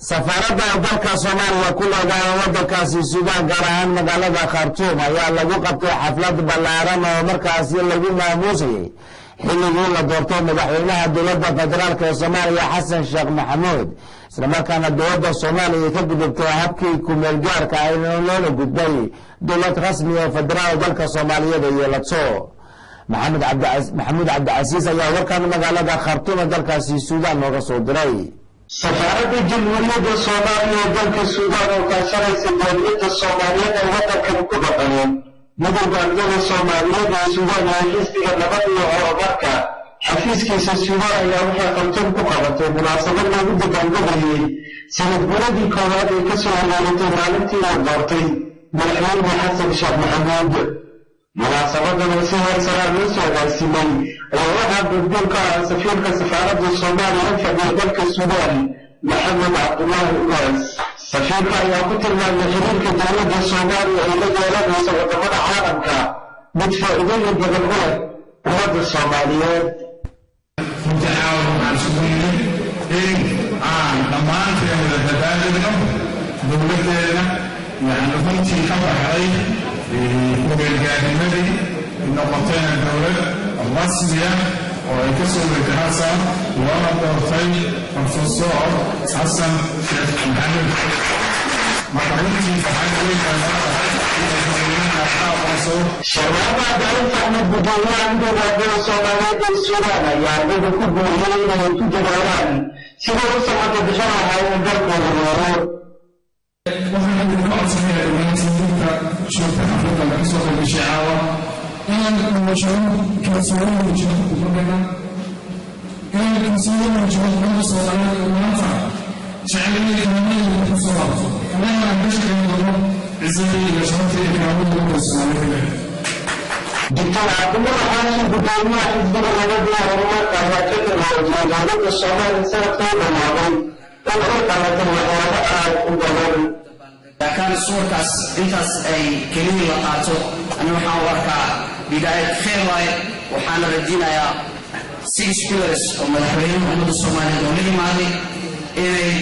Safaaradda dalka Soomaaliya ku leedahay wadankaasi Suudaan, gaar ahaan magaalada Khartuum, ayaa lagu qabtay xaflad ballaaran oo markaasi lagu maamuusayay xilligii la doortay madaxweynaha dowladda federaalk ee Soomaaliya, Xasan Sheekh Maxamuud, islamarkaana dowladda Soomaaliya ka gudubtay habkii kumeel gaarka ah loona gudbay dowlad rasmi oo federaal dalka Soomaaliyeed ay yeelato. Maxamed Maxamuud Cabdicasiis ayaa warkan magaalada Khartuum ee dalkaasi Suudaan nooga soo diray. Safaaradda Jamhuuriyadda Soomaaliya ee dalka Suudaan oo kaashanaysa dowladda Soomaaliyeed ee waddankan ku dhaqaneen, Midowda Ardada Soomaaliyeed ee Suudaan ee Xisbiga Nabad iyo Horumarka xafiiskiisa Suudaan ayaa waxay Khartuum ku qabatay munaasabad loogu dabaaldebayey sanad guradii koowaad ee kasoo horreeratay maalintii la doortay madaxweyne Xasan Sheekh Maxamuud. Munaasabadan oo si heer saraa loo soo agaasimay ayaa waxaa goobjoog ka ah safiirka safaaradda Soomaaliya u fadhiya dalka Suudaan, Maxamed Cabdulaahi Ugaas. Safiirka ayaa ku tilmaamay xiriirka dowladda Soomaaliya ay la yeelanaysa wadamada caalamka mid faa'iidooyin badan u leh ummadda Soomaaliyeed. Runtii caawa waxaan isugu yimid in aan dhammaanteen wada dabaaldegno dowladdeena, yani runtii ka baxday kumeelgaarnimadii, noqotayna dowlad rasmiya oo ay ka soo wareegtay hal sano, loona doortay Professor Xasan Sheekh Maxamuud. Marka runtii farxad weyn bay noo tahay inay madaxweynaha ka aqoonsado. Sharwaaba Daciif Axmed, gudoomiyaha Midowda Ardada Soomaaliyeed ee Suudaan, ayaa ardayda ku guuriyey inay ku dadaalaan sidai u samata bixin lahaayeen dalkooda noolo. Waxaan idinka codsanayaa dhammaantiin dadka joogta xafladda laga soo qayb gashay caawa inaan muujino kalsooni, muujino xukuumaddeena, inaan kalsooni muujino ummadda Soomaaliyeed oo maanta jecel inay karaamadeeda ku soo laabto, annagana aan ka shaqayn doono cisadii iyo sharaftii iyo karaamada ummadda Soomaaliyeed. Doctor Cabdullah Xaashi, gudoomiyaha Xisbiga Nabadda iyo Horumarka, ayaa ka dhawaajiyay dowladda Soomaaliya sanadkii dhamaaday in ay qabatay waxyaabo aad u badan. Laakiin suurkaas intaas ay keliya la qaato, ani waxaan u arkaa bidaayad khayr waaye. Waxaana rajaynayaa six pillars oo madaxweynaha ummadda Soomaaliyeed oo la imaaday inay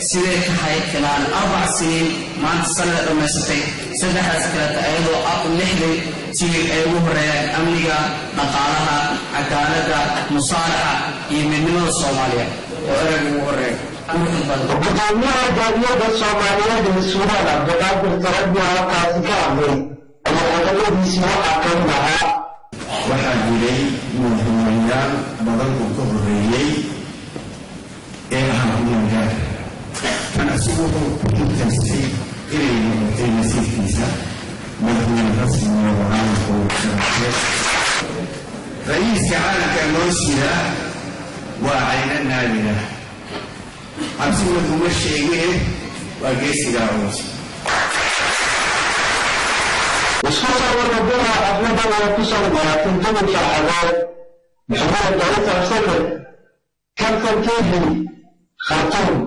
siday tahay khilaal 4 siniin, maanta sanada dhammaysatay, saddexdaas kaleta ayadoo lixday tiir ay ugu horeeyaan amniga, dhaqaalaha, cadaaladda, musaalaxa iyo midnimada Soomaaliya oo ereyga ugu horeeya. Gudoomiyaha Jaaliyadda Soomaaliyeed ee Suudaan, Cabdiqaadir Tarabi, oo halkaasi ka hadlay ayaa hadalladiisii waxaa ka mid ahaa: Waxaa jiray madaxweyneyaal badan oo ka horreeyey ee ahaa kumeelgaar. Kan isagu wuxuu ku mutaystay inay noqotay nasiibkiisa madaxweyne rasmiga oo caalamka uu sharafay. Ra'iiska caalamka loo sidaa waa cayna naadira, cabsi laguma sheegee, waa geesigaa culus. Isku soo wadaduha, xafladan oo ku soo dhamaatay jawi farxadeed. Maxamed Daawud Absakar, Kalsan TV, Khartuum.